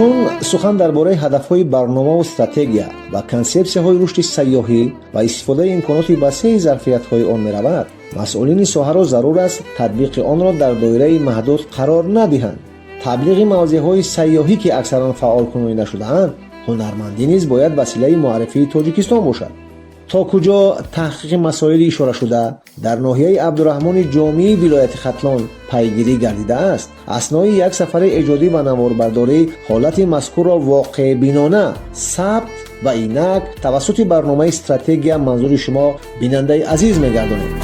Чун сухан дар бораи ҳадафҳои барномаву стратегия ва консепсияҳои рушди сайёҳӣ ва истифодаи имконоти васеи зарфиятҳои он меравад, масъулини соҳаро зарур аст татбиқи онро дар доираи маҳдуд қарор надиҳанд. Таблиғи мавзеъҳои сайёҳӣ, ки аксаран фаъол кунонида шудаанд, ҳунармандӣ низ бояд василаи муаррифии Тоҷикистон бошад. То куҷо таҳқиқи масоили ишорашуда дар ноҳияи Абдураҳмони Ҷомии вилояти Хатлон пайгирӣ гардидааст, аснои як сафари эҷодӣ ва наворбардорӣ ҳолати мазкурро воқеъбинона сабт ва инак тавассути барномаи «Стратегия» манзури шумо, бинандаи азиз, мегардонем.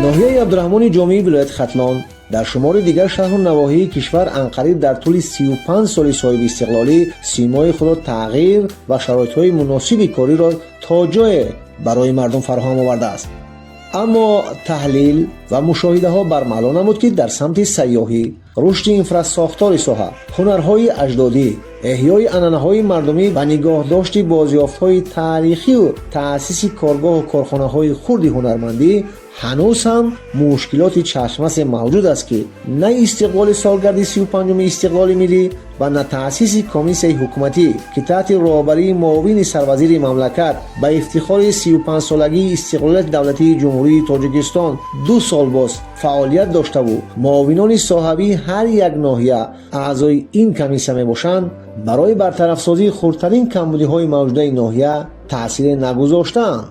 Ноҳияи Абдураҳмони Ҷомии вилояти Хатлон дар шумори дигар шаҳру навоҳии кишвар анқариб дар тӯли 35 соли соҳибистиқлолӣ симои худро тағйир ва шароитҳои муносиби кориро то ҷое барои мардум фароҳам овардааст. Аммо таҳлил ва мушоҳидаҳо бармало намуд, ки дар самти сайёҳӣ, рушди инфрасохтори соҳа, ҳунарҳои аҷдодӣ, эҳёи анъанаҳои мардумӣ ва нигоҳдошти бозёфтҳои таърихию таъсиси коргоҳу корхонаҳои хурди ҳунармандӣ ҳанӯз ҳам мушкилоти чашмрасе мавҷуд аст, ки на истиқболи солгарди 35-уми истиқлоли миллӣ ва на таъсиси комиссияи ҳукуматӣ, ки таҳти роҳбарии муовини сарвазири мамлакат ба ифтихори 35-солагии истиқлолияти давлатии Ҷумҳурии Тоҷикистон 2 сол боз фаъолият доштаву муовинони соҳавии ҳар як ноҳия аъзои ин комиссия мебошанд, барои бартарафсозии хурдтарин камбудиҳои мавҷудаи ноҳия таъсире нагузоштаанд.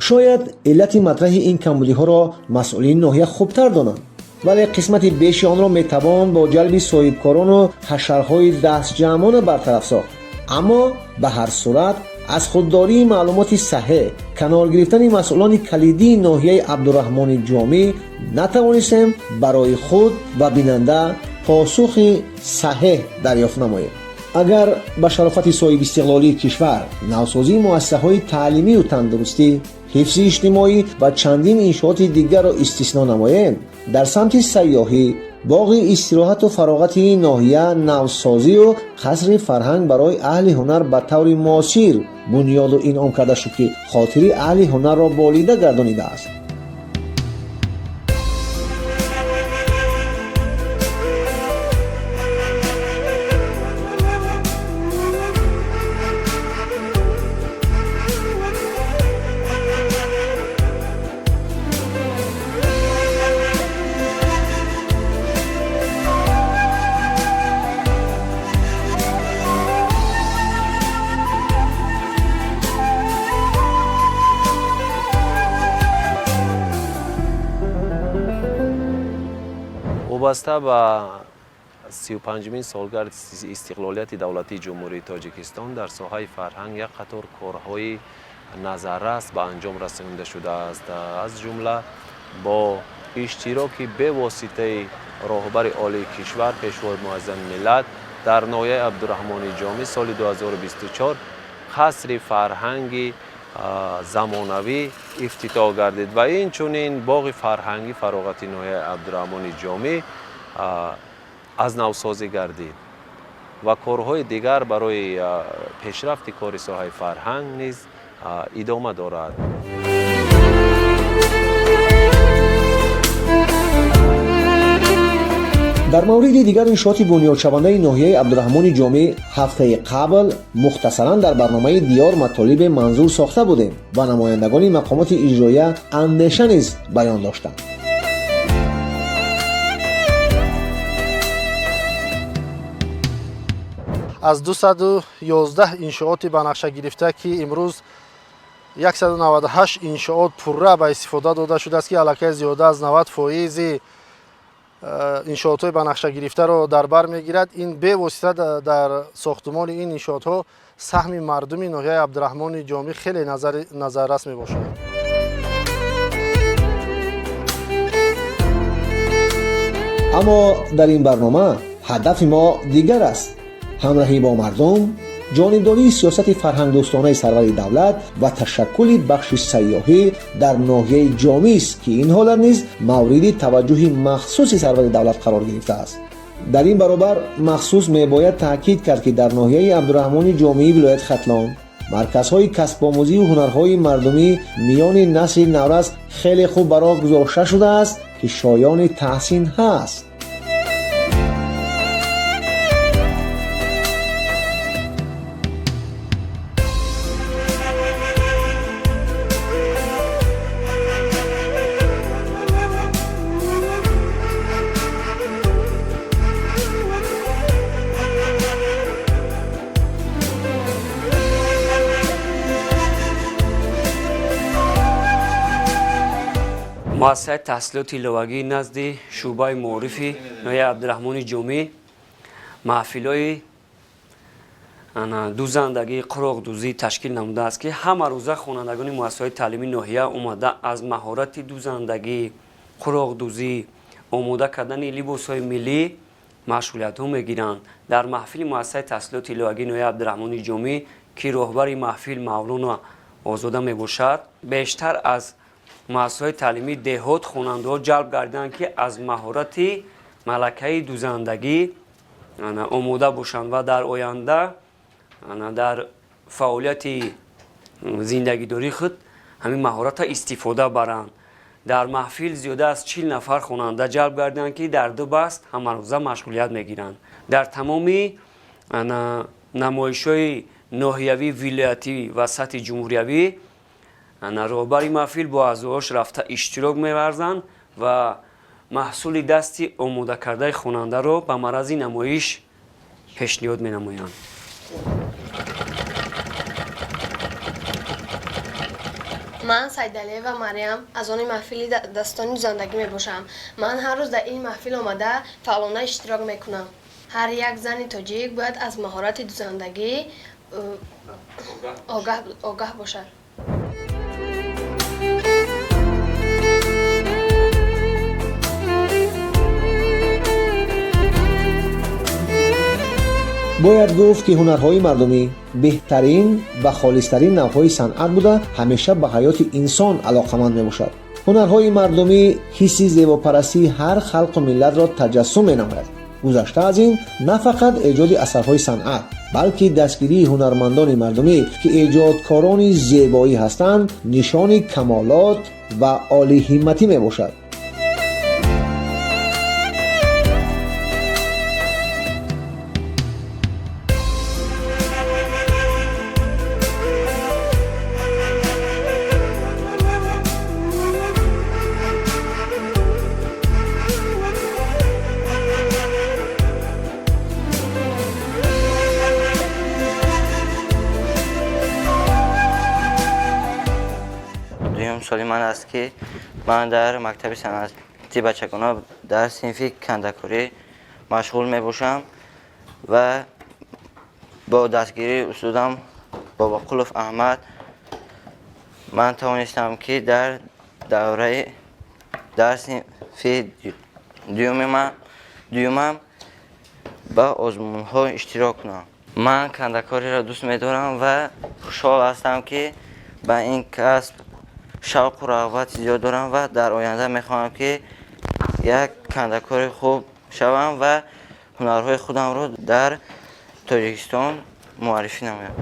Шояд иллати матраҳи ин камбудиҳоро масъулини ноҳия хубтар донанд, вале қисмати беши онро метавон бо ҷалби соҳибкорону ҳашарҳои дастҷамъона бартараф сохт. Аммо ба ҳар сурат аз худдории маълумоти саҳеҳ канор гирифтани масъулони калидии ноҳияи Абдураҳмони Ҷомӣ натавонистем барои худ ва бинанда посухи саҳеҳ дарёфт намоем. Агар ба шарофати соҳибистиқлолии кишвар навсозии муассисаҳои таълимию тандурустӣ, ҳифзи иҷтимоӣ ва чандин иншооти дигарро истисно намоем, дар самти сайёҳӣ боғи истироҳату фароғати ноҳия навсозию қасри фарҳанг барои аҳли ҳунар ба таври муосир бунёду инъом карда шуд, ки хотири аҳли ҳунарро болида гардонидааст. Вобаста ба 35-умин солгарди истиқлолияти давлатии Ҷумҳурии Тоҷикистон дар соҳаи фарҳанг як қатор корҳои назаррас ба анҷом расонида шудааст. Аз ҷумла бо иштироки бевоситаи роҳбари олии кишвар, Пешвои муаззами миллат, дар ноҳияи Абдураҳмони Ҷомӣ соли 2024 қасри фарҳанги замонавӣ ифтитоҳ гардид ва инчунин боғи фарҳангӣ фароғати ноҳияи Абдураҳмони Ҷомӣ аз навсозӣ гардид ва корҳои дигар барои пешрафти кори соҳаи фарҳанг низ идома дорад. Дар мавриди дигар иншооти бунёдшавандаи ноҳияи Абдураҳмони Ҷомӣ ҳафтаи қабл мухтасаран дар барномаи «Диёр» матолибе манзур сохта будем ва намояндагони мақомоти иҷроия андеша низ баён доштанд. Аз 211 иншооти ба нақша гирифта, ки имрӯз 198 иншоот пурра ба истифода дода шудааст, ки аллакай зиёда аз 90 фоизи иншоотҳои ба нақша гирифтаро дар бар мегирад. Ин бевосита дар сохтумони ин иншоотҳо саҳми мардуми ноҳияи Абдураҳмони Ҷомӣ хеле назаррас мебошад. Аммо дар ин барнома ҳадафи мо дигар аст: ҳамраҳӣ бо мардум, ҷонибдории сиёсати фарҳангдӯстонаи сарвари давлат ва ташаккули бахши сайёҳӣ дар ноҳияи Ҷомист, ки ин ҳолат низ мавриди таваҷҷӯҳи махсуси сарвари давлат қарор гирифтааст. Дар ин баробар махсус мебояд таъкид кард, ки дар ноҳияи Абдураҳмони Ҷомии вилояти Хатлон Марказҳои касбомӯзию ҳунарҳои мардумӣ миёни насли наврас хеле хуб ба роҳ гузошта шудааст, ки шоёни таҳсин ҳаст. Муассисаи таҳсилоти иловагӣ назди шӯъбаи маорифи ноҳияи Абдураҳмони Ҷомӣ маҳфилҳои дузандагӣ, қуроқдӯзӣ ташкил намудааст, ки ҳама рӯза хонандагони муассисаҳои таълимии ноҳия омада аз маҳорати дузандагӣ, қуроқдӯзӣ, омода кардани либосҳои миллӣ машғулиятҳо мегиранд. Дар маҳфили муассисаи таҳсилоти иловагии ноҳияи Абдураҳмони Ҷомӣ, ки роҳбари маҳфил Мавлоно Озода мебошад, бештар аз муассисаҳои таълимии деҳот хонандаҳо ҷалб гардиданд, ки аз маҳорати малакаи дузандагӣ омода бошанд ва дар оянда дар фаъолияти зиндагидории худ ҳамин маҳоратро истифода баранд. Дар маҳфил зиёда аз 40 нафар хонанда ҷалб гардиданд, ки дар ду баст ҳамарӯза машғулият мегиранд. Дар тамоми намоишҳои ноҳиявӣ, вилоятӣ ва сатҳи ҷумҳуриявӣ роҳбари маҳфил бо аъзоҳош рафта иштирок меварзанд ва маҳсули дасти омодакардаи хонандаро ба маррази намоиш пешниҳод менамоянд. Ман Сайдалиева Мариям аз они маҳфили дастони дузандагӣ мебошам. Ман ҳар рӯз дар ин маҳфил омада фаъолона иштирок мекунам. Ҳар як зани тоҷик бояд аз маҳорати дузандагӣ огаҳ бошад. Бояд гуфт, ки ҳунарҳои мардумӣ беҳтарин ва холистарин навъҳои санъат буда, ҳамеша ба ҳаёти инсон алоқаманд мебошад. Ҳунарҳои мардумӣ ҳисси зебопарастии ҳар халқу миллатро таҷассум менамояд. Гузашта аз ин, на фақат эҷоди асарҳои санъат, балки дастгирии ҳунармандони мардумӣ, ки эҷодкорони зебоӣ ҳастанд, нишони камолот ва олиҳимматӣ мебошад. Соли ман аст, ки ман дар мактаби санъати бачагона дар синфи кандакорӣ машғул мебошам ва бо дастгирии устодам Бобоқулов Аҳмад ман тавонистам, ки дар давраи дар синфи дуюмам ба озмунҳо иштирок кунам. Ман кандакориро дӯст медорам ва хушҳол ҳастам, ки ба ин касб шавқу рағбати зиёд дорам ва дар оянда мехоҳам, ки як кандакори хуб шавам ва ҳунарҳои худамро дар Тоҷикистон муаррифӣ намоям.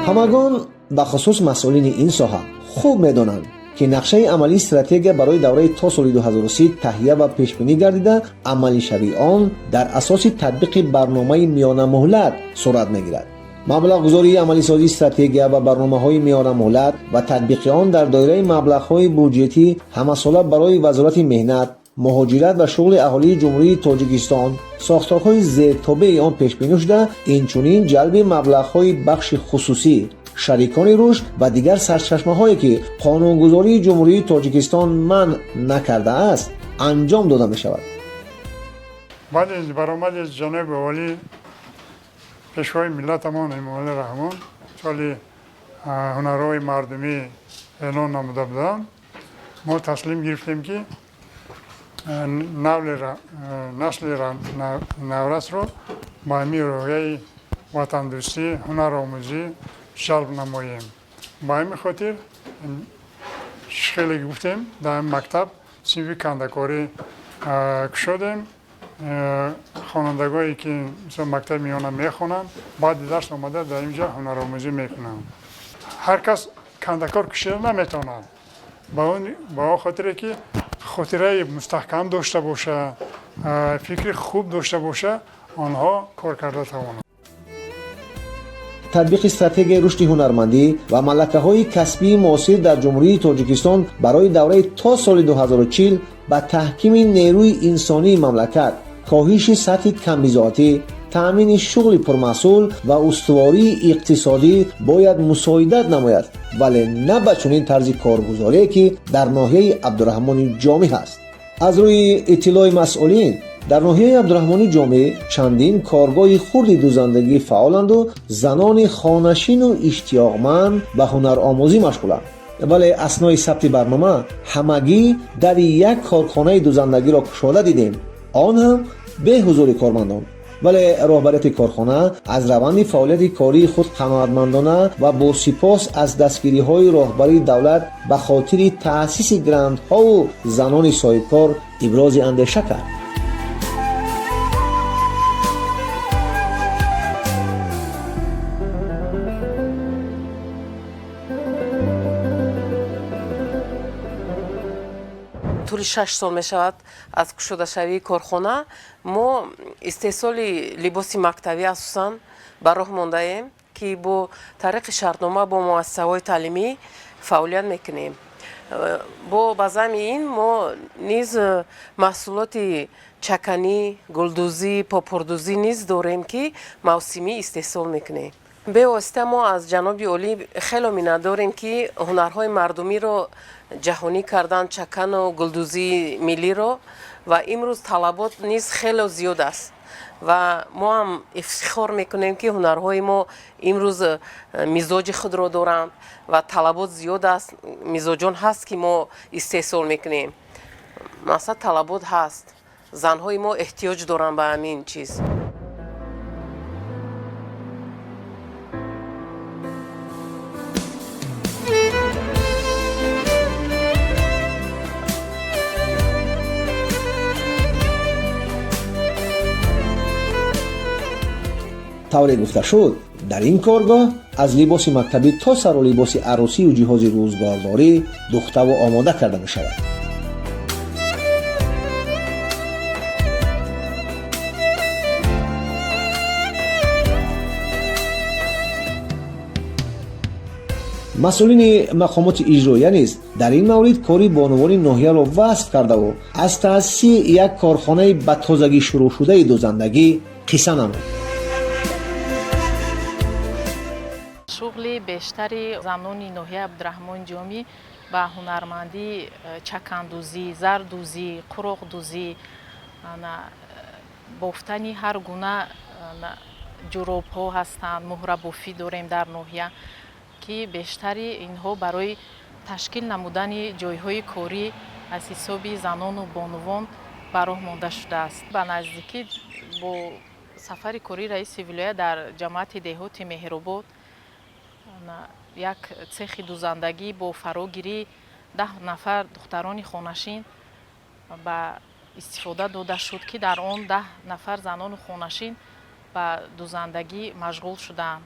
Ҳамагон, бахусус масъулини ин соҳа, хуб медонанд, ки нақшаи амалии стратегия барои давраи то соли 2030 таҳия ва пешбинӣ гардида, амалишавии он дар асоси татбиқи барномаи миёнамуҳлат сурат мегирад. Маблағгузории амалисозии стратегия ва барномаҳои миёнамуҳлат ва татбиқи он дар доираи маблағҳои буҷетӣ ҳамасола барои Вазорати меҳнат, муҳоҷират ва шуғли аҳолии Ҷумҳурии Тоҷикистон, сохторҳои зертобеи он пешбинӣ шуда, инчунин ҷалби маблағҳои бахши хусусӣ, шарикони рушд ва дигар сарчашмаҳое, ки қонунгузории Ҷумҳурии Тоҷикистон манъ накардааст, анҷом дода мешавад. Баъди баромади ҷаноби олӣ, Пешвои миллатамон Эмомалӣ Раҳмон, соли ҳунарҳои мардумӣ эълон намуда буданд, мо таслим гирифтем, ки насли наврасро ба ҳамин рӯҳияи ватандӯстӣ, ҳунаромӯзӣ ҷалб намоем. Ба ҳамин хотир, хеле гуфтем, дар мактаб синфи кандакорӣ Кушодем, хонандагое ки мисол мактаби миёна мехонанд, баъди дарс омада дар ин ҷо ҳунаромӯзӣ мекунанд. Ҳар кас кандакор кушида наметавонад, ба он хотире ки хотираи мустаҳкам дошта боша, фикри хуб дошта боша, онҳо кор карда тавонанд. Татбиқи стратегияи рушди ҳунармандӣ ва малакаҳои касбии муосир дар Ҷумҳурии Тоҷикистон барои давраи то соли 2040 ба таҳкими нерӯи инсонии мамлакат, коҳиши сатҳи камбизоатӣ, таъмини шуғли пурмаҳсул ва устувории иқтисодӣ бояд мусоидат намояд, вале на ба чунин тарзи коргузорие, ки дар ноҳияи Абдураҳмони Ҷомӣ ҳаст. Аз рӯи иттилои масъулин, дар ноҳияи Абдураҳмони Ҷомӣ чандин коргоҳи хурди дӯзандагӣ фаъоланду занони хонашину иштиёқманд ба ҳунаромӯзӣ машғуланд, вале аснои сабти барнома ҳамагӣ дари як корхонаи дӯзандагиро кушода дидем, он ҳам бе ҳузури кормандон. Вале роҳбарияти корхона аз раванди фаъолияти кории худ қаноатмандона ва бо сипос аз дастгириҳои роҳбарии давлат ба хотири таъсиси грантҳову занони соҳибкор ибрози андеша кард. Тӯли 6 сол мешавад аз кушодашавии корхона. Мо истеҳсоли либоси мактабӣ асосан ба роҳ мондаем, ки бо тариқи шартнома бо муассисаҳои таълимӣ фаъолият мекунем. Бо ба замми ин мо низ маҳсулоти чаканӣ, гулдӯзӣ, попурдӯзӣ низ дорем, ки мавсимӣ истеҳсол мекунем. Бевосита мо аз ҷаноби олӣ хело миннатдорем, ки ҳунарҳои мардумиро ҷаҳонӣ кардан, чакану гулдӯзии миллиро, ва имрӯз талабот низ хело зиёд аст ва мо ҳам ифтихор мекунем, ки ҳунарҳои мо имрӯз мизоҷи худро доранд ва талабот зиёд аст. Мизоҷон ҳаст, ки мо истеҳсол мекунем. Масалан, талабот ҳаст, занҳои мо эҳтиёҷ доранд ба ҳамин чиз. Тавре гуфта шуд, дар ин коргоҳ аз либоси мактабӣ то сару либоси арӯсию ҷиҳози рӯзгордорӣ духтаву омода карда мешавад. Масъулини мақомоти иҷроия низ дар ин маврид кори бонувони ноҳияро васф кардаву аз таъсиси як корхонаи ба тозагӣ шурӯъшудаи дӯзандагӣ қисса намуд. Шуғли бештари занони ноҳияи Абдураҳмон Ҷомӣ ба ҳунармандии чакандӯзӣ, зардӯзӣ, қуроқдӯзӣ, бофтани ҳар гуна ҷуробҳо ҳастанд. Муҳрабофӣ дорем дар ноҳия, ки бештари инҳо барои ташкил намудани ҷойҳои корӣ аз ҳисоби занону бонувон ба роҳ монда шудааст. Ба наздикӣ бо сафари кории раиси вилоят дар ҷамоати деҳоти Меҳробод як цехи дӯзандагӣ бо фарогирии 10 нафар духтарони хонашин ба истифода дода шуд, ки дар он 10 нафар занону хонашин ба дӯзандагӣ машғул шудаанд.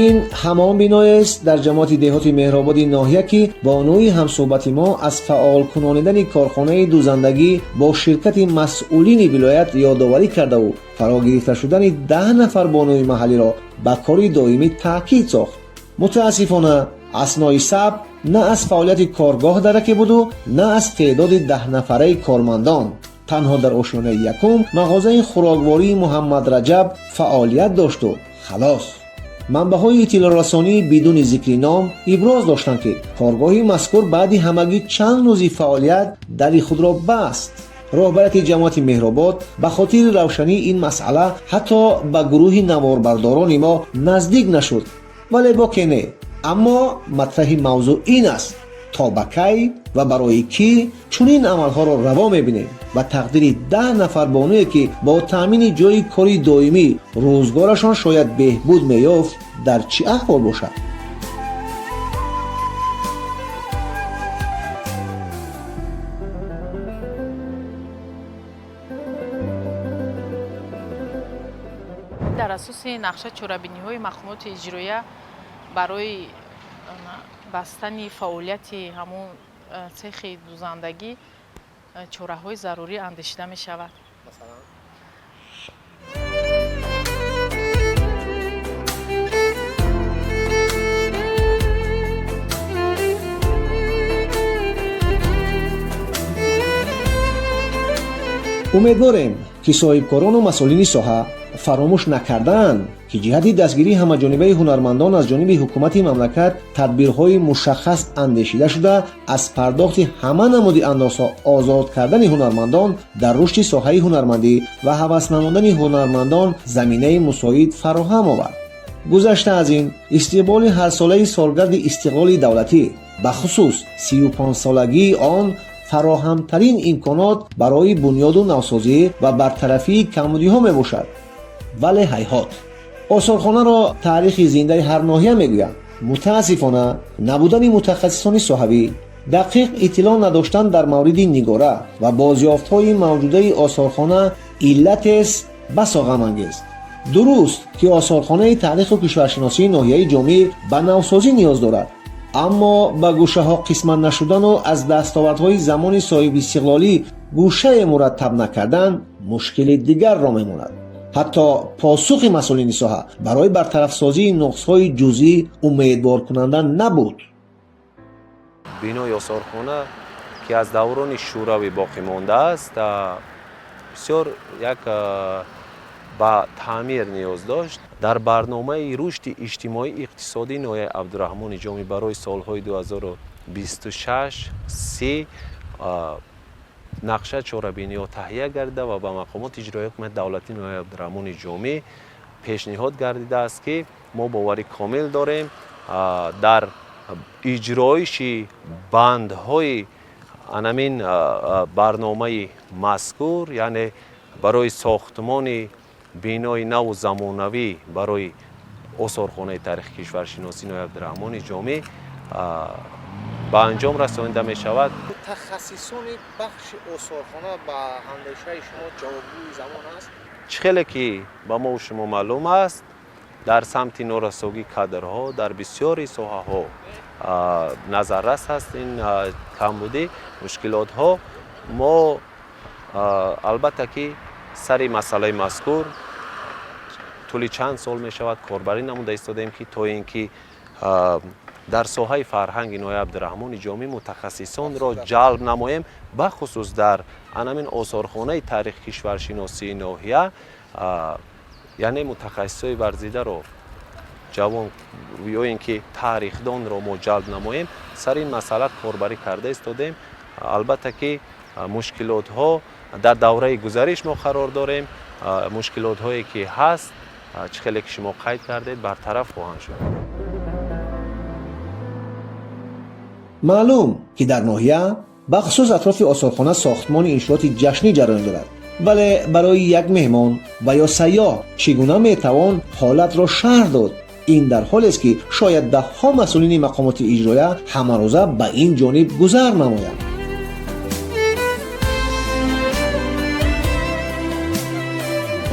Ин ҳамон биноест дар ҷамоати деҳоти Меҳрободи ноҳия, ки бонуи ҳамсӯҳбати мо аз фаъол кунонидани корхонаи дӯзандагӣ бо ширкати масъулини вилоят ёдоварӣ кардаву фаро гирифта шудани 10 нафар бонуи маҳаллиро ба кори доимӣ таъкид сохт. Мутаассифона, аснои сабт на аз фаъолияти коргоҳ дараке буду, на аз теъдоди даҳнафараи кормандон. Танҳо дар ошёнаи якум мағозаи хӯроквории Муҳаммадраҷаб фаъолият дошту халос. Манбаъҳои иттилоърасонӣ бидуни зикри ном иброз доштанд, ки коргоҳи мазкур баъди ҳамагӣ чанд рӯзи фаъолият дари худро баст. Роҳбарияти ҷамоати Меҳробод ба хотири равшании ин масъала ҳатто ба гурӯҳи наворбардорони мо наздик нашуд, вале боке не. Аммо матраҳи мавзӯъ ин аст: то ба кай ва барои кӣ чунин амалҳоро раво мебинем ва тақдири 10 нафар бонуе, ки бо таъмини ҷойи кори доимӣ рӯзгорашон шояд беҳбуд меёфт, дар чӣ аҳвол бошад? Бар асоси нақша чорабиниҳои мақомоти иҷроия барои бастани фаъолияти ҳамун цехи дузандагӣ чораҳои зарурӣ андешида мешавад. Умедворем, ки соҳибкорону масъулини соҳа фаромӯш накардаанд, ки ҷиҳати дастгирии ҳамаҷонибаи ҳунармандон аз ҷониби ҳукумати мамлакат тадбирҳои мушаххас андешида шуда, аз пардохти ҳама намуди андозҳо озод кардани ҳунармандон дар рушди соҳаи ҳунармандӣ ва ҳавас намудани ҳунармандон заминаи мусоид фароҳам овард. Гузашта аз ин, истиқболи ҳарсолаи солгарди истиқлоли давлатӣ, бахусус 35-солагии он, фароҳамтарин имконот барои бунёду навсозӣ ва бартарафии камбудиҳо мебошад. Вале ҳайҳот, осорхонаро таърихи зиндаи ҳар ноҳия мегӯянд. Мутаассифона, набудани мутахассисони соҳавӣ, дақиқ иттилоъ надоштан дар мавриди нигора ва бозёфтҳои мавҷудаи осорхона иллатест басо ғамангез. Дуруст, ки осорхонаи таъриху кишваршиносии ноҳияи Ҷомӣ ба навсозӣ ниёз дорад, аммо ба гӯшаҳо қисмат нашудану аз дастовардҳои замони соҳибистиқлолӣ гӯшае мураттаб накардан мушкили дигарро мемонад. Ҳатто посухи масъулини соҳа барои бартарафсозии нуқсҳои ҷузъӣ умедворкунанда набуд. Бинои осорхона, ки аз даврони шӯравӣ боқӣ мондааст, бисёр як ба таъмир ниёз дошт. Дар барномаи рушди иҷтимоӣ иқтисодии ноҳияи Абдураҳмони Ҷомӣ барои солҳои 2026-30 нақша чорабиниҳо таҳия гардида ва ба мақомоти иҷроияи ҳукумати давлатии ноҳияи Абдураҳмони Ҷомӣ пешниҳод гардидааст, ки мо боварӣ комил дорем, дар иҷроиши бандҳои анамин барномаи мазкур, яъне барои сохтмони бинои наву замонавӣ барои осорхонаи таърихи кишваршиносии ноҳияи Абдураҳмони Ҷомӣ ба анҷом расонида мешавад. Мутахассисони бахши осорхона ба андешаи шумо ҷавобгӯи замон аст? Чӣ хеле ки ба мо шумо маълум аст, дар самти норасогии кадрҳо дар бисёри соҳаҳо назаррас аст ин камбудӣ, мушкилотҳо. Мо албатта ки сари масъалаи мазкур тӯли чанд сол мешавад корбарӣ намуда истодаем, ки то ин ки дар соҳаи фарҳанги ноҳияи Абдураҳмони Ҷомӣ мутахассисонро ҷалб намоем, бахусус дар анамин осорхонаи таърихи кишваршиносии ноҳия, яъне мутахассисои варзидаро, ҷавон ё ин ки таърихдонро мо ҷалб намоем. Сари ин масъала корбарӣ карда истодаем. Албатта ки мушкилотҳо дар давраи гузариш мо қарор дорем. Мушкилотҳое ки ҳаст, чӣ хеле ки шумо қайд кардед, бартараф хоҳанд шуд. Маълум, ки дар ноҳия, бахусус атрофи осорхона, сохтмони иншооти ҷашнӣ ҷараён дорад, вале барои як меҳмон ва ё сайёҳ чӣ гуна метавон ҳолатро шарҳ дод? Ин дар ҳолест, ки шояд даҳҳо масъулини мақомоти иҷроя ҳамарӯза ба ин ҷониб гузар намоянд.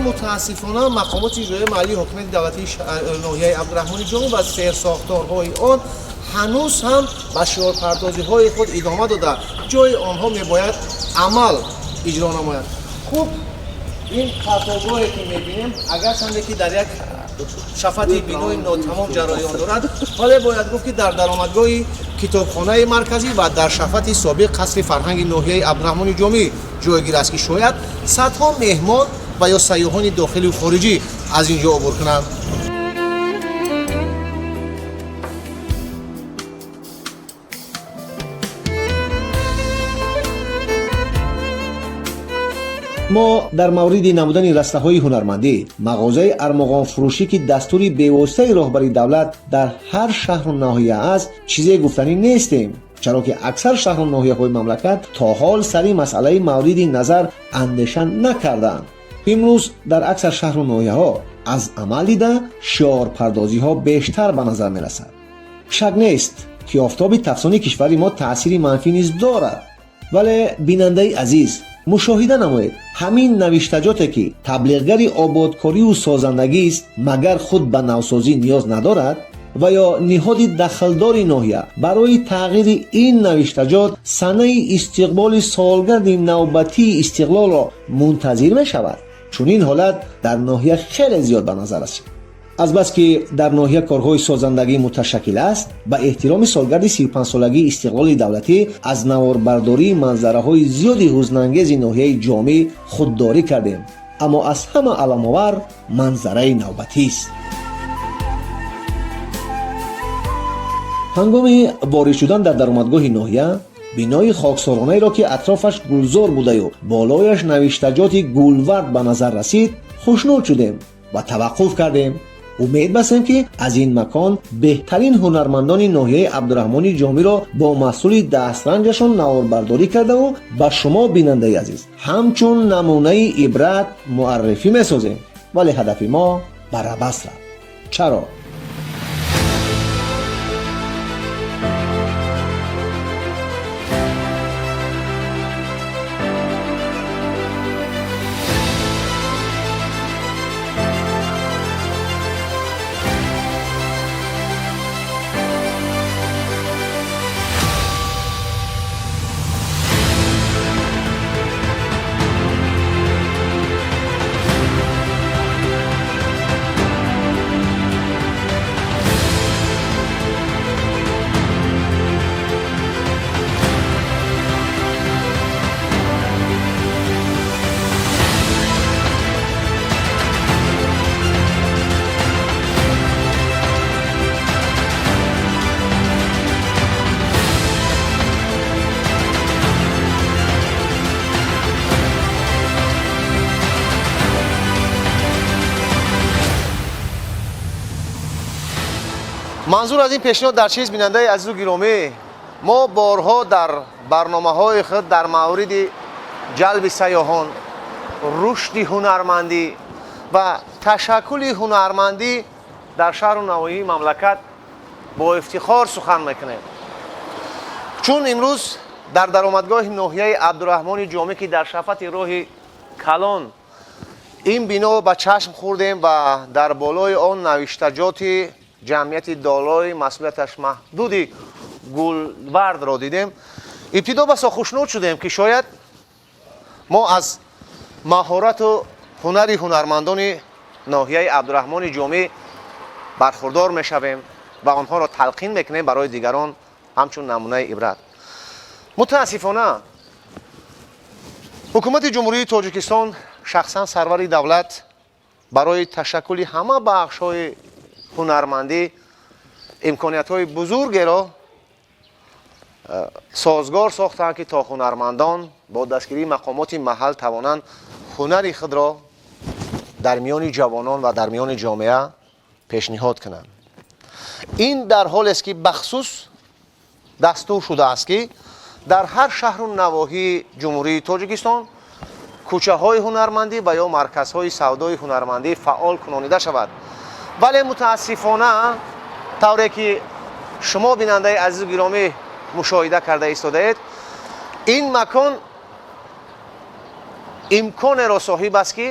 Мутаассифона, мақомоти иҷроияи маҳаллии ҳокимияти давлатии ноҳияи Абдураҳмони Ҷомӣ ва серсохторҳои он ҳанӯз ҳам ба шиорпардозиҳои худ идома дода, ҷои онҳо мебояд амал иҷро намояд. Хуб, ин партобгоҳе ки мебинем, агарчанде ки дар як шафати бинои нотамом ҷараён дорад, вале бояд гуфт, ки дар даромадгоҳи китобхонаи марказӣ ва дар шафати собиқ қасри фарҳанги ноҳияи Абдураҳмони Ҷомӣ ҷойгир аст, ки шояд садҳо меҳмон ва ё сайёҳони дохилию хориҷӣ аз ин ҷо убур кунанд. Мо дар мавриди намудани растаҳои ҳунармандӣ, мағозаи армуғонфурӯшӣ, ки дастури бевоситаи роҳбари давлат дар ҳар шаҳру ноҳия аст, чизе гуфтанӣ нестем, чаро ки аксар шаҳру ноҳияҳои мамлакат то ҳол сари масъалаи мавриди назар андеша накардаанд. Имрӯз дар аксар шаҳру ноҳияҳо аз амал дида шиорпардозиҳо бештар ба назар мерасад. Шак нест, ки офтоби тафсони кишвари мо таъсири манфӣ низ дорад. Вале, бинандаи азиз, мушоҳида намоед, ҳамин навиштаҷоте ки таблиғгари ободкориву созандагист, магар худ ба навсозӣ ниёз надорад? Ва ё ниҳоди дахлдори ноҳия барои тағйири ин навиштаҷот санаи истиқболи солгарди навбатии истиқлолро мунтазир мешавад? Чунин ҳолат дар ноҳия хеле зиёд ба назар расид. Азбаски дар ноҳия корҳои созандагӣ муташаккил аст, ба эҳтироми солгарди 35-солагии истиқлоли давлатӣ аз наворбардории манзараҳои зиёди ҳузнангези ноҳияи Ҷомӣ худдорӣ кардем. Аммо аз ҳама аламовар манзараи навбатист. Ҳангоми ворид шудан дар даромадгоҳи ноҳия, бинои хоксоронаеро, ки атрофаш гулзор будаю болояш навиштаҷоти «Гулвард» ба назар расид, хушнуд шудем ва таваққуф кардем. Умед бастем, ки аз ин макон беҳтарин ҳунармандони ноҳияи Абдураҳмони Ҷомиро бо маҳсули дастранҷашон наворбардорӣ кардаву ба шумо, бинандаи азиз, ҳамчун намунаи ибрат муаррифӣ месозем. Вале ҳадафи мо бар абас рафт. Чаро? Манзур аз ин пешниҳод дар чиз, бинандаи азизу гиромӣ? Мо борҳо дар барномаҳои худ дар мавриди ҷалби сайёҳон, рушди ҳунармандӣ ва ташаккули ҳунармандӣ дар шаҳру навоҳии мамлакат бо ифтихор сухан мекунем. Чун имрӯз дар даромадгоҳи ноҳияи Абдураҳмони Ҷомӣ, ки дар шафати роҳи калон ин бино ба чашм хӯрдем ва дар болои он навиштаҷоти ҷамъияти дорои масъулияташ маҳдуди «Гулвардро» дидем, ибтидо басо хушнуд шудем, ки шояд мо аз маҳорату ҳунари ҳунармандони ноҳияи Абдураҳмони Ҷомӣ бархурдор мешавем ва онҳоро талқин мекунем барои дигарон ҳамчун намунаи ибрат. Мутаассифона, ҳукумати Ҷумҳурии Тоҷикистон, шахсан сарвари давлат, барои ташаккули ҳама бахшҳои ҳунармандӣ имкониятҳои бузургеро созгор сохтанд, ки то ҳунармандон бо дастгирии мақомоти маҳал тавонанд ҳунари худро дар миёни ҷавонон ва дар миёни ҷомеа пешниҳод кунанд. Ин дар ҳолест, ки бахсус дастур шудааст, ки дар ҳар шаҳру навоҳии Ҷумҳурии Тоҷикистон кӯчаҳои ҳунармандӣ ва ё марказҳои савдои ҳунармандӣ фаъол кунонида шавад. Вале мутаассифона, тавре ки шумо, бинандаи азизу гиромӣ, мушоҳида карда истодаед, ин макон имконеро соҳиб аст, ки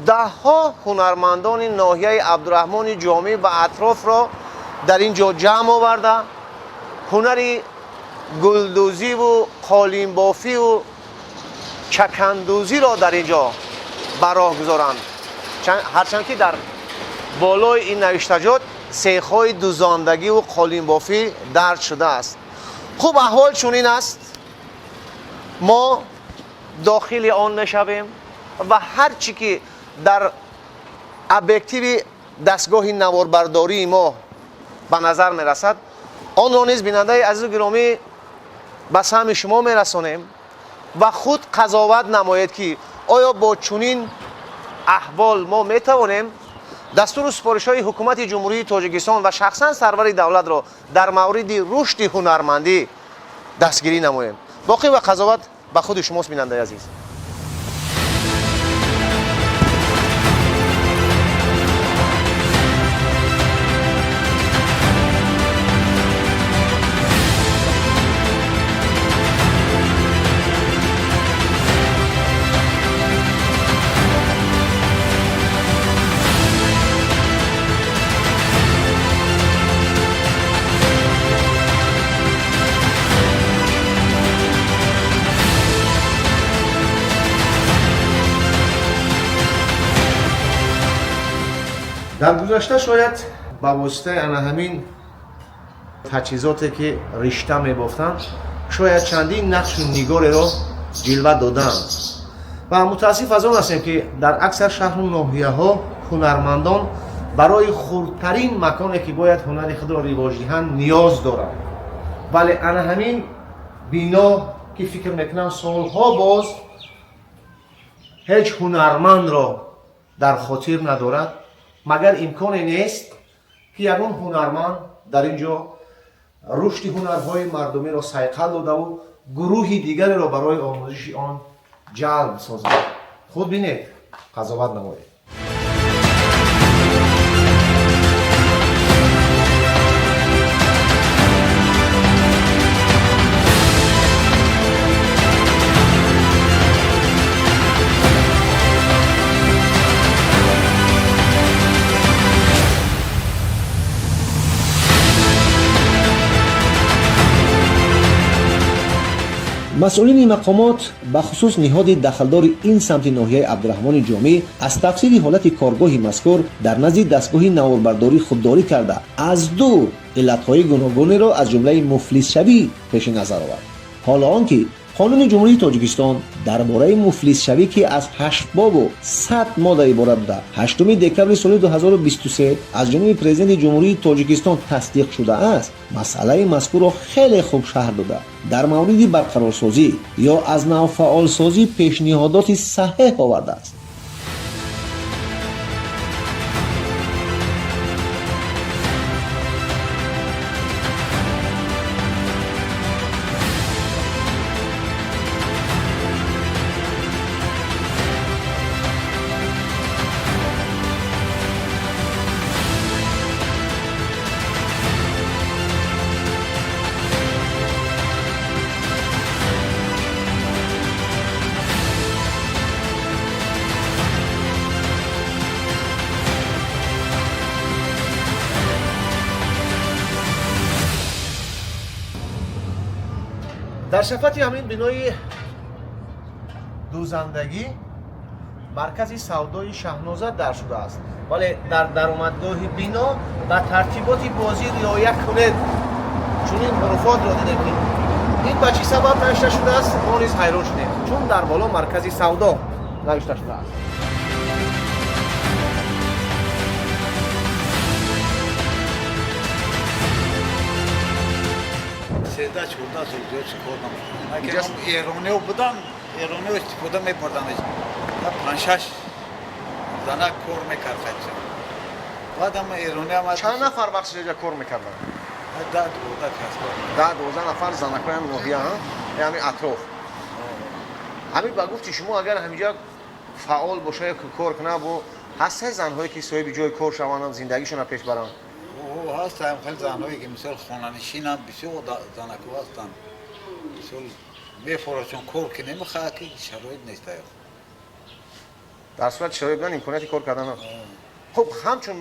даҳҳо ҳунармандони ноҳияи Абдураҳмони Ҷомӣ ва атрофро дар ин ҷо ҷамъ оварда, ҳунари гулдӯзиву қолинбофиву чакандӯзиро дар ин ҷо ба роҳ гузоранд. Ҳарчанд ки дар болои ин навиштаҷот сехҳои дузондагиву қолинбофӣ дарҷ шудааст. Хуб, аҳвол чунин аст. Мо дохили он мешавем ва ҳар чӣ ки дар объективи дастгоҳи наворбардории мо ба назар мерасад, онро низ, бинандаи азизу гиромӣ, ба самъи шумо мерасонем ва худ қазоват намоед, ки оё бо чунин аҳвол мо метавонем дастуру супоришҳои ҳукумати Ҷумҳурии Тоҷикистон ва шахсан сарвари давлатро дар мавриди рушди ҳунармандӣ дастгирӣ намоем. Боқӣ ва қазоват ба худи шумост, бинандаи азиз. Дар гузашта шояд ба воситаи ана ҳамин таҷҳизоте, ки ришта мебофтанд, шояд чандин нақшу нигореро ҷилва доданд ва мутаассиф аз он ҳастем, ки дар аксар шаҳру ноҳияҳо ҳунармандон барои хурдтарин маконе, ки бояд ҳунари худро ривоҷ диҳанд, ниёз доранд. Вале ана ҳамин бино, ки фикр мекунам, солҳо боз ҳеҷ ҳунармандро дар хотир надорад, магар имконе нест, ки ягон ҳунарманд дар ин ҷо рушди ҳунарҳои мардумиро сайқал додаву гурӯҳи дигареро барои омӯзиши он ҷалб созад? Худ бинед, қазоват намоед. Масъулини мақомот, бахусус ниҳоди дахлдори ин самти ноҳияи Абдураҳмони Ҷомӣ, аз тафсири ҳолати коргоҳи мазкур дар назди дастгоҳи наворбардорӣ худдорӣ карда, аз дур иллатҳои гуногунеро, аз ҷумлаи муфлисшавӣ, пеши назар овард. Ҳоло он ки Қонуни Ҷумҳурии Тоҷикистон дар бораи муфлисшавӣ, ки аз 8 бобу 100 модда иборат буда, 8 декабри соли 2023 аз ҷониби Президенти Ҷумҳурии Тоҷикистон тасдиқ шудааст, масъалаи мазкурро хеле хуб шарҳ дода, дар мавриди барқарорсозӣ ё аз нав фаъолсозӣ пешниҳодоти саҳеҳ овардааст. Дар шафати ҳамин бинои дӯзандагӣ маркази савдои Шаҳноза дар шудааст, вале дар даромадгоҳи бино «Ба тартиботи бозӣ риоя кунед» чунин ҳуруфотро дидем, ки ин ба чӣ сабаб навишта шудааст, мо низ ҳайрон шудем, чун дар боло маркази савдо навишта шудааст. 13-14 сол зиёд кор намекунам. Эрониё будан, эрониё истифода мебурданд. Панҷ-шаш занак кор мекард. Баъдам эрониам. Чанд нафар вақти ҷа кор мекарданд? 10-12 кас кор. 10-12 нафар занакҳоям ноҳия, ҳамин атроф. Ҳамин ба гуфти шумо, агар ҳаминҷа фаъол боша ё кор кунад, бо ҳастаи занҳое, ки соҳиби ҷои кор шаванд, зиндагишонро пеш баранд? Ҳастам хеле занҳое, ки мисол хонанишинанд, бисёр занако ҳастанд, мисол мефорашон кор ки намехоҳад, ки шароит нест. Дар сурати шароит будан, имконияти кор кардан. Хуб, ҳамчун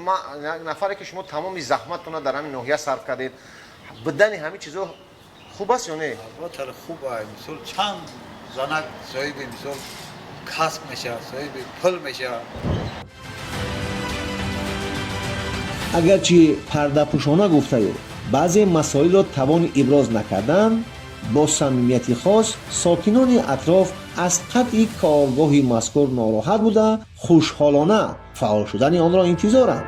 нафаре, ки шумо тамоми заҳматтона дар ҳамин ноҳия сарф кардед, будани ҳамин чизо хуб аст ё не? Албатта, хуб. Мисол, чанд занак соҳиби, мисол, касб мешавад, соҳиби пул мешавад. Агарчи пардапӯшона гуфтаю баъзе масоилро тавони иброз накардан, бо самимияти хос сокинони атроф аз қатъи коргоҳи мазкур нороҳат буда, хушҳолона фаъол шудани онро интизоранд.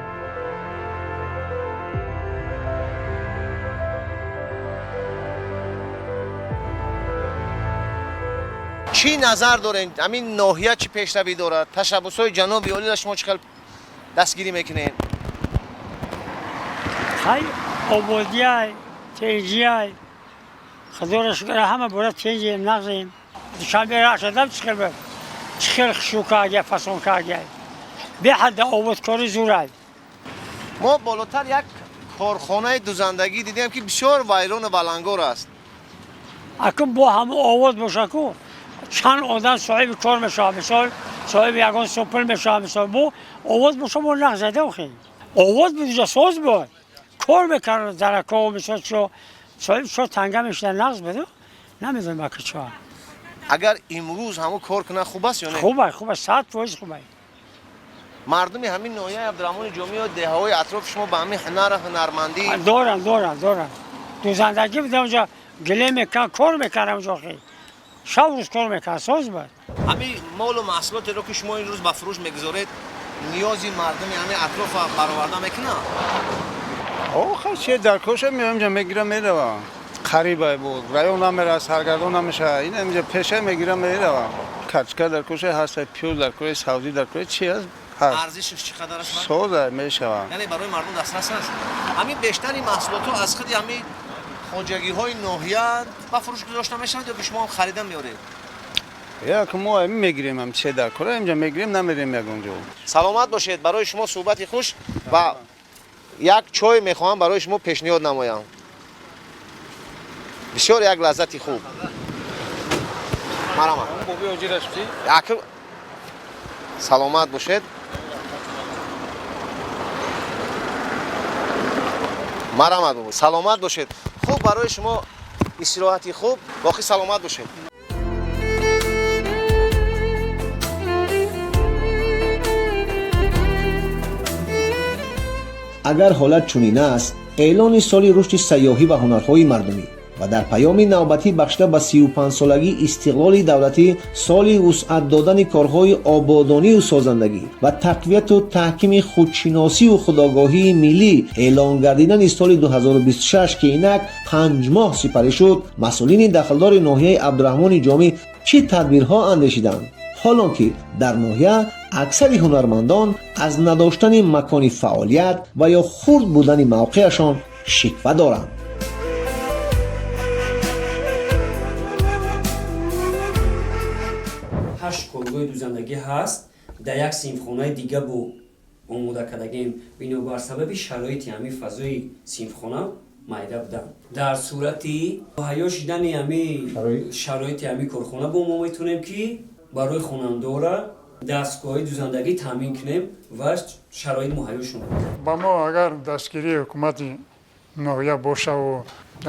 Чӣ назар дорем, ҳамин ноҳия чӣ пешравӣ дорад? Ташаббусҳои ҷаноби олиро шумо чӣ хел дастгирӣ мекунед? Хай, ободиай, тенҷиай, худоро шукр, ҳама бора тенҷием, нағзем. Душанбе рашадам, чӣ хел чӣ хел хушрӯ кардия, фасон кардия, беҳадда ободкорӣ зурай. Мо болотар як корхонаи дузандагӣ дидем, ки бисёр вайрону валангор аст. Акун бо ҳама овоз бошаку, чанд одам соҳиби кор мешавад, мисол, соҳиби ягон сум пул мешавад. Мисол, бо овоз боша, мо нағз зада охи. Овоз буд, соз буд, кор мекард зарако, мисол, чо соҳиби чо танга мешуда, нағз буд. Намедонам, ака, чо. Агар имрӯз ҳамун кор кунад, хуб аст ё не? Хуб, хуб, 100% хуб. Мардуми ҳамин ноҳияи Абдурраҳмони Ҷомӣ ё деҳаҳои атрофи шумо ба ҳамин ҳунару ҳунармандӣ доранд, доранд, доранд. Дӯзандагӣ будам, онҷо гилем мекард, кор мекардам онҷо, хел шаб рӯз кор мекард, соз буд. Ҳамин молу маҳсулотеро ки шумо ин рӯз ба фурӯш мегузоред, ниёзи мардуми ҳамин атрофа бароварда мекунад? Охир че дар коша меоям, инҷа мегирам, меравам. Қарибай буд, район намера, саргардон намешавад. Ин инҷа пеша мегирам, меравам. Картошка дар коша ҳаст, пиёз дар коша, сабзӣ дар коша, чи ҳаст? Ҳаст. Арзишаш чӣ қадар аст? Соза мешавад. Яъне барои мардум дастрас аст. Ҳамин бештари маҳсулотҳо аз худи ҳамин хоҷагиҳои ноҳия ба фурӯш гузошта мешавад ё ки шумо ҳам харида меоред? Як мо ҳамин мегирем, ҳам че дар кора инҷа мегирем, намерем ягон ҷо. Саломат бошед, барои шумо суҳбати хуш ва як чой мехоҳам барои шумо пешниҳод намоям. Бисёр як лаззати хуб. Марҳамат. Саломат бошед. Марҳамат бобо, саломат бошед. Хуб, барои шумо истироҳати хуб, боқӣ саломат бошед. Агар ҳолат чунин аст, эълони соли рушди сайёҳӣ ва ҳунарҳои мардумӣ ва дар паёми навбатӣ бахшида ба 35-солагии истиқлоли давлатӣ соли вусъат додани корҳои ободонию созандагӣ ва тақвияту таҳкими худшиносию худогоҳии миллӣ эълон гардидани соли 2026, ки инак 5 моҳ сипарӣ шуд, масъулини дахлдори ноҳияи Абдурраҳмони Ҷомӣ чӣ тадбирҳо андешиданд? Ҳолон ки дар ноҳия аксари ҳунармандон аз надоштани макони фаъолият ва ё хурд будани мавқеашон шиква доранд. Ҳашт коргоҳи дӯзандагӣ ҳаст, дар як синфхонаи дига бо омода кардагем. Бинобар сабаби шароити ҳамин фазои синфхона майда буданд, дар сурати ҳаё шидани ҳамин шароити ҳамин корхона бо мо метавонем ки барои хонандора дастгоҳҳои дӯзандагӣ таъмин кунем ва шароит муҳайё шуд. Ба мо агар дастгирии ҳукумати ноҳия бошаву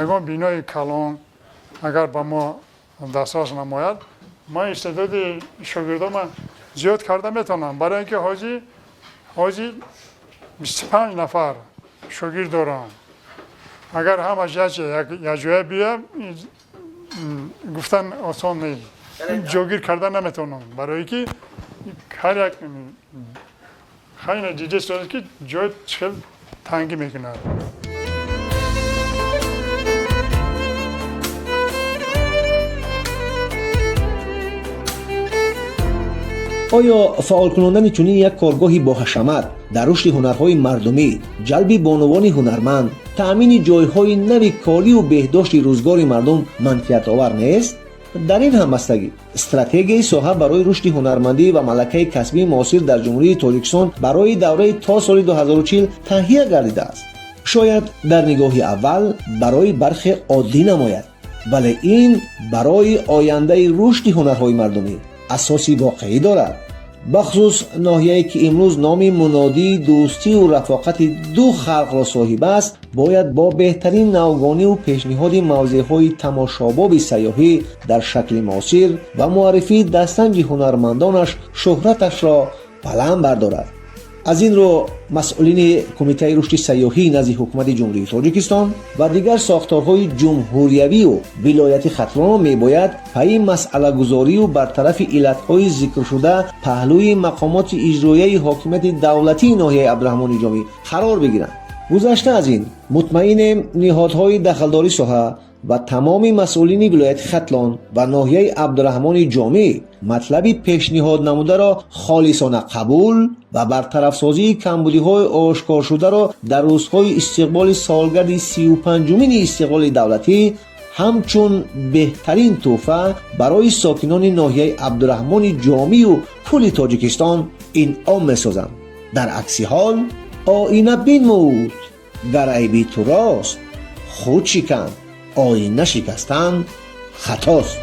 ягон бинои калон агар ба мо дастрас намояд, ман истеъдоди шогирдома зиёд карда метавонам. Барои ин ки ҳозир 25 нафар шогирд дорам. Агар ҳамаш якҷоя биёям, гуфтан осон нест, ҷогир карда наметавонам, барое ки ҳар як хайна дида истодааст ки ҷой хел тангӣ мекунад. Оё фаъол кунондани чунин як коргоҳи боҳашамат дар рушди ҳунарҳои мардумӣ, ҷалби бонувони ҳунарманд, таъмини ҷойҳои нави корию беҳдошти рӯзгори мардум манфиатовар нест? Дар ин ҳамбастагӣ стратегияи соҳа барои рушди ҳунармандӣ ва малакаи касбии муосир дар Ҷумҳурии Тоҷикистон барои давраи то соли 2040 таҳия гардидааст. Шояд дар нигоҳи аввал барои бархе оддӣ намояд, вале ин барои ояндаи рушди ҳунарҳои мардумӣ асоси воқеӣ дорад. Бахусус ноҳияе ки имрӯз номи мунодии дӯстию рафоқати ду халқро соҳиб аст, бояд бо беҳтарин навгониву пешниҳоди мавзеъҳои тамошобоби сайёҳӣ дар шакли муосир ва муаррифии дастранҷи ҳунармандонаш шӯҳраташро баланд бардорад. Аз ин рӯ масъулини Кумитаи рушди сайёҳии назди Ҳукумати Ҷумҳурии Тоҷикистон ва дигар сохторҳои ҷумҳуриявию вилояти Хатлонро мебояд пайи масъалагузорию бартарафи иллатҳои зикршуда паҳлӯи мақомоти иҷроияи ҳокимияти давлатии ноҳияи Абдурраҳмони Ҷомӣ қарор бигиранд. Гузашта аз ин, мутмаинем, ниҳодҳои дахлдори соҳа ва тамоми масъулини вилояти Хатлон ва ноҳияи Абдурраҳмони Ҷомӣ матлаби пешниҳод намударо холисона қабул ва бартарафсозии камбудиҳои ошкоршударо дар рӯзҳои истиқболи солгарди 35-умини истиқлоли давлатӣ ҳамчун беҳтарин тӯҳфа барои сокинони ноҳияи Абдурраҳмони Ҷомию кулли Тоҷикистон инъом месозанд. Дар акси ҳол оина бинмуд, гар айби ту рост, худ шикан, оина шикастан хатост.